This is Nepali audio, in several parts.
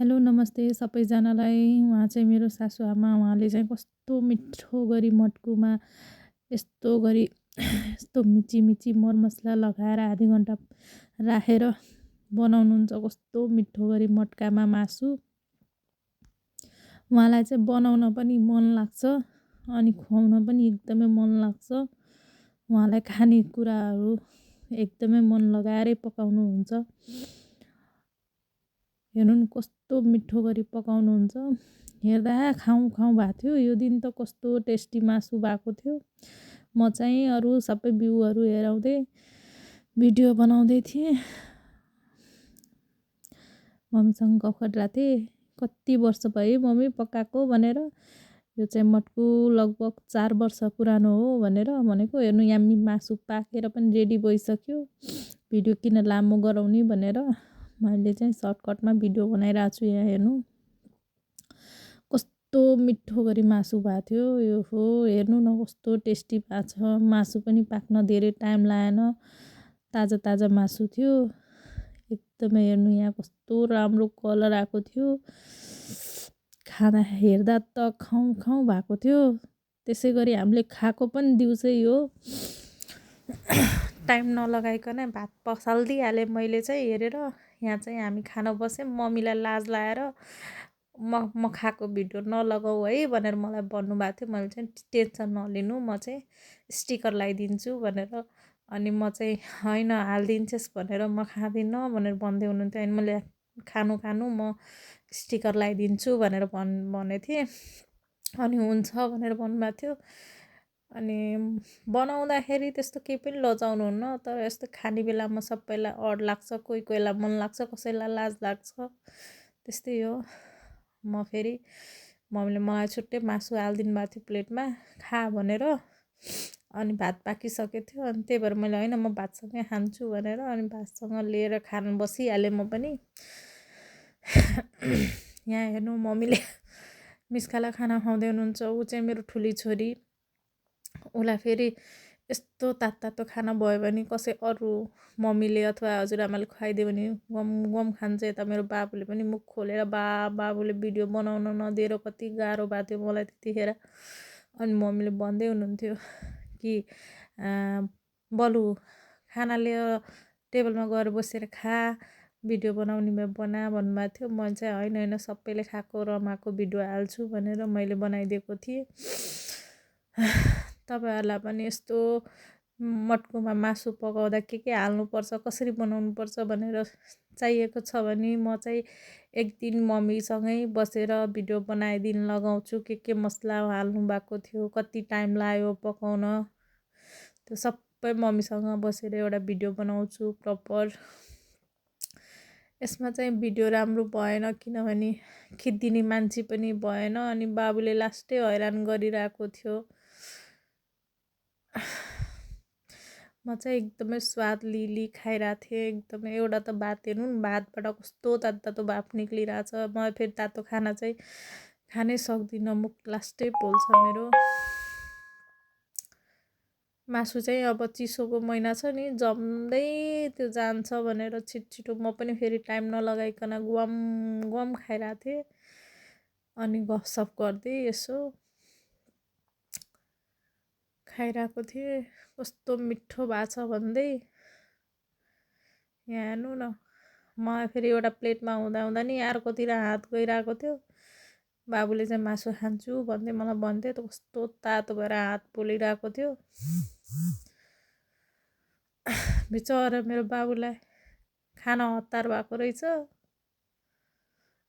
हेलो नमस्ते सबैजनालाई। उहाँ चाहिँ मेरो सासुआमा। उहाँले चाहिँ कस्तो मिठो गरी मटकुमा यस्तो गरी यस्तो मिची मरमसला लगाएर आधी घन्टा राखेर बनाउनुहुन्छ। कस्तो मिठो गरी मटकामा मासु। उहाँलाई चाहिँ बनाउन पनि मन लाग्छ अनि खुवाउन पनि एकदमै मन लाग्छ। उहाँलाई खानेकुराहरू एकदमै मन लगाएरै पकाउनुहुन्छ। हेर्नु न कस्तो मिठो गरी पकाउनुहुन्छ। हेर्दा खाउँ खाउँ भएको थियो। यो दिन त कस्तो टेस्टी मासु भएको थियो। म चाहिँ अरू सबै भ्यूहरू हेराउँदै भिडियो बनाउँदै थिएँ। मम्मीसँग गफ गरिरहेको थिएँ, कति वर्ष भयो मम्मी पकाएको भनेर। यो चाहिँ मटकु लगभग 4 वर्ष पुरानो हो भनेर भनेको। हेर्नु यामी मासु पाकेर पनि रेडी भइसक्यो। भिडियो किन लामो गराउने भनेर मैले चाहिँ सर्टकटमा भिडियो बनाइरहेको छु। यहाँ हेर्नु कस्तो मिठो गरी मासु भएको थियो। यो हो हेर्नु न कस्तो टेस्टी भएको छ। मासु पनि पाक्न धेरै टाइम लागेन। ताजा ताजा मासु थियो एकदमै। हेर्नु यहाँ कस्तो राम्रो कलर आएको थियो। खाना हेर्दा त खाउँ खाउँ भएको थियो। त्यसै गरी हामीले खाएको पनि दिउँसै हो। टाइम नलगाइकन भात पसालिदिइहालेँ मैले चाहिँ हेरेर। यहाँ चाहिँ हामी खान बस्यौँ। मम्मीलाई लाज लाएर म खाएको भिडियो नलगाऊ है भनेर मलाई भन्नुभएको थियो। मैले चाहिँ टेन्सन नलिनु, म चाहिँ स्टिकर लगाइदिन्छु भनेर। अनि म चाहिँ होइन हालिदिन्छस् भनेर म खाँदिनँ भनेर भन्दै हुनुहुन्थ्यो। अनि मैले खानु म स्टिकर लगाइदिन्छु भनेर भनेको थिएँ। अनि हुन्छ भनेर भन्नुभएको थियो। अनि बनाउँदाखेरि त्यस्तो केही पनि लजाउनुहुन्न, तर यस्तो खाने बेलामा सबैलाई अड लाग्छ, कोही कोहीलाई मन लाग्छ, कसैलाई लाज लाग्छ। त्यस्तै हो। म फेरि मम्मीले मलाई छुट्टै मासु हालिदिनु भएको थियो प्लेटमा, खा भनेर। अनि भात पाकिसकेको थियो। अनि त्यही भएर मैले होइन म भातसँगै खान्छु भनेर अनि भातसँग लिएर खान बसिहालेँ म पनि। यहाँ हेर्नु मम्मीले मिस्कालाई खाना खुवाउँदै हुनुहुन्छ। ऊ चाहिँ मेरो ठुली छोरी। उसलाई फेरि यस्तो तातो खाना भयो भने कसै अरू मम्मीले अथवा हजुरआमाले खुवाइदियो भने गम गम खान्छ। यता मेरो बाबुले पनि मुख खोलेर बाबुले भिडियो बनाउन नदिएर कति गाह्रो भएको थियो मलाई त्यतिखेर। अनि मम्मीले भन्दै हुनुहुन्थ्यो कि बलु खाना लिएर टेबलमा गएर बसेर खा, भिडियो बनाउने भए बना भन्नुभएको थियो। मैले चाहिँ होइन सबैले खाएको रमाएको भिडियो हाल्छु भनेर मैले बनाइदिएको थिएँ। तपाईँहरूलाई पनि यस्तो मटकुमा मासु पकाउँदा के हाल्नुपर्छ, कसरी बनाउनुपर्छ भनेर चाहिएको छ भने म चाहिँ एक दिन मम्मीसँगै बसेर भिडियो बनाइदिन लगाउँछु। के मसला हाल्नु भएको थियो, कति टाइम लाग्यो पकाउन, त्यो सबै मम्मीसँग बसेर एउटा भिडियो बनाउँछु प्रपर। यसमा चाहिँ भिडियो राम्रो भएन किनभने खिचिदिने मान्छे पनि भएन। अनि बाबुले लास्टै हैरान गरिरहेको थियो। म चाहिँ एकदमै स्वाद लिली खाइरहेको थिएँ। एकदमै एउटा त भात हेर्नु न, भातबाट कस्तो तातो भाप निक्लिरहेछ। म फेरि तातो खाना चाहिँ खानै सक्दिनँ, मुख लास्टै पोल्छ मेरो। मासु चाहिँ अब चिसोको महिना छ नि, जम्दै त्यो जान्छ भनेर छिटो म पनि फेरि टाइम नलगाइकन गुवाम खाइरहेको थिएँ। अनि गफसफ गर्दै यसो खाइरहेको थिएँ। कस्तो मिठो भएको छ भन्दै। यहाँ हेर्नु न, म फेरि एउटा प्लेटमा हुँदा नि अर्कोतिर हात गइरहेको थियो। बाबुले चाहिँ मासु खान्छु भन्दै मलाई भन्थ्यो। त कस्तो तातो भएर हात पोलिरहेको थियो। बिचरा मेरो बाबुलाई खाना हतार भएको रहेछ।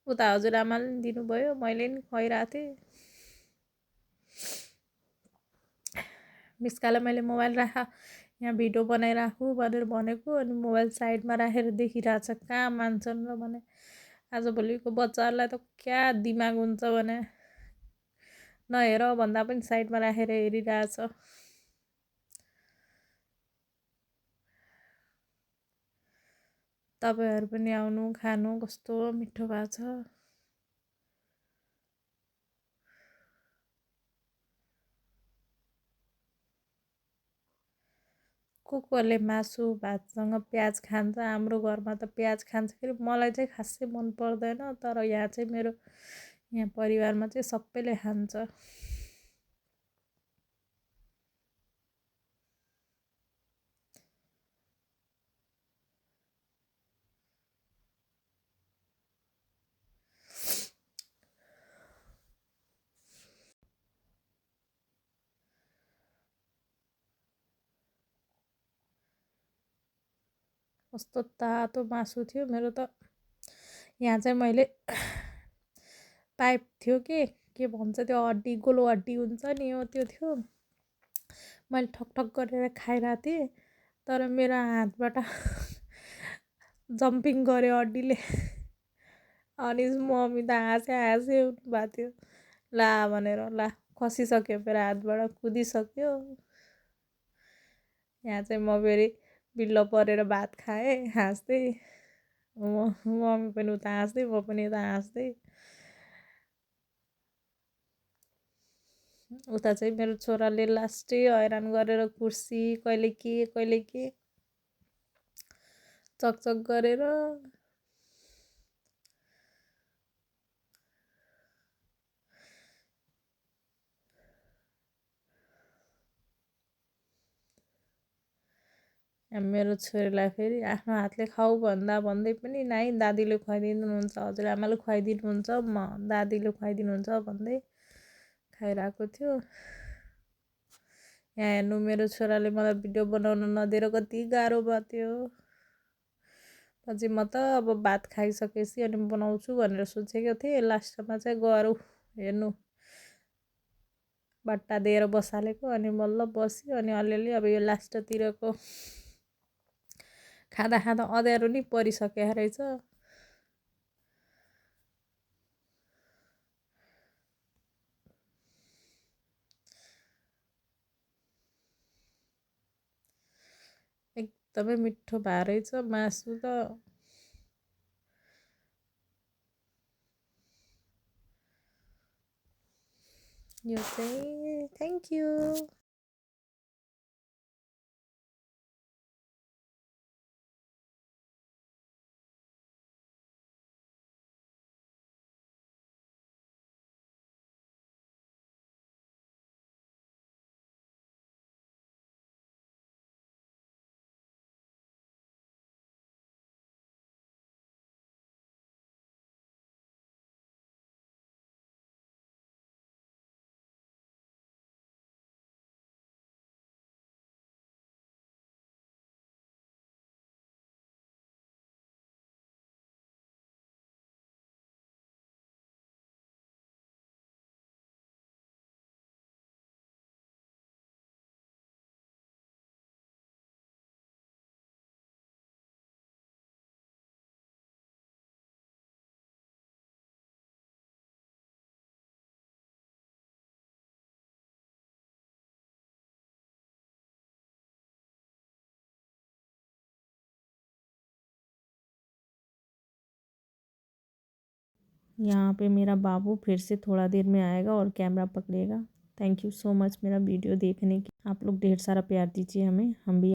उता हजुरआमाले पनि दिनुभयो, मैले पनि खुवाइरहेको थिएँ। मिस्कालाई मैले मोबाइल यहाँ भिडियो बनाइराखु भनेर भनेको। अनि मोबाइल साइडमा राखेर देखिरहेछ, कहाँ मान्छन् र भने। आजभोलिको बच्चाहरूलाई त क्या दिमाग हुन्छ भने, नहेर भन्दा पनि साइडमा राखेर हेरिरहेछ। तपाईँहरू पनि आउनु खानु, कस्तो मिठो भएको छ। कसले मासु भातसँग प्याज खान्छ, हाम्रो घरमा त प्याज खान्छ, फेरि मलाई चाहिँ खासै मन पर्दैन, तर यहाँ चाहिँ मेरो यहाँ परिवारमा चाहिँ सबैले खान्छ। कस्तो तातो मासु थियो मेरो त। यहाँ चाहिँ मैले पाइप थियो के भन्छ त्यो हड्डी, गोलो हड्डी हुन्छ नि, हो त्यो थियो। मैले ठकठक गरेर खाइरहेको थिएँ, तर मेरो हातबाट जम्पिङ गऱ्यो हड्डीले। अनि मम्मी त हाँस्यो भएको थियो, ला भनेर, ला खसिसक्यो मेरो हातबाट, कुदिसक्यो। यहाँ चाहिँ म फेरि बिल्लो परेर भात खाएँ हाँस्दै। मम्मी पनि उता हाँस्दै, म पनि यता हाँस्दै। उता चाहिँ मेरो छोराले लास्टै हैरान गरेर कुर्सी कहिले के चकचक गरेर। मेरो छोरीलाई फेरि आफ्नो हातले खाऊ भन्दै पनि नाइ दादीले खुवाइदिनुहुन्छ, हजुरआमाले खुवाइदिनुहुन्छ, दादीले खुवाइदिनुहुन्छ भन्दै खाइरहेको थियो। यहाँ हेर्नु, मेरो छोराले मलाई भिडियो बनाउन नदिएर कति गाह्रो भएको थियो। पछि म त अब भात खाइसकेपछि अनि बनाउँछु भनेर सोचेको थिएँ। लास्टमा चाहिँ गएर हेर्नु बट्टा दिएर बसालेको, अनि बल्ल बस्यो। अनि अलिअलि अब यो लास्टतिरको खाँदा खाँदा अँध्यारो नि परिसकेको रहेछ। एकदमै मिठो भए रहेछ मासु त। यो चाहिँ थ्याङ्क यू। यहाँ पे मेरा बाबू फिर से थोड़ा देर में आएगा और कैमरा पकड़ेगा। थैंक यू सो मच मेरा वीडियो देखने की। आप लोग ढेर सारा प्यार दीजिए हमें, हम भी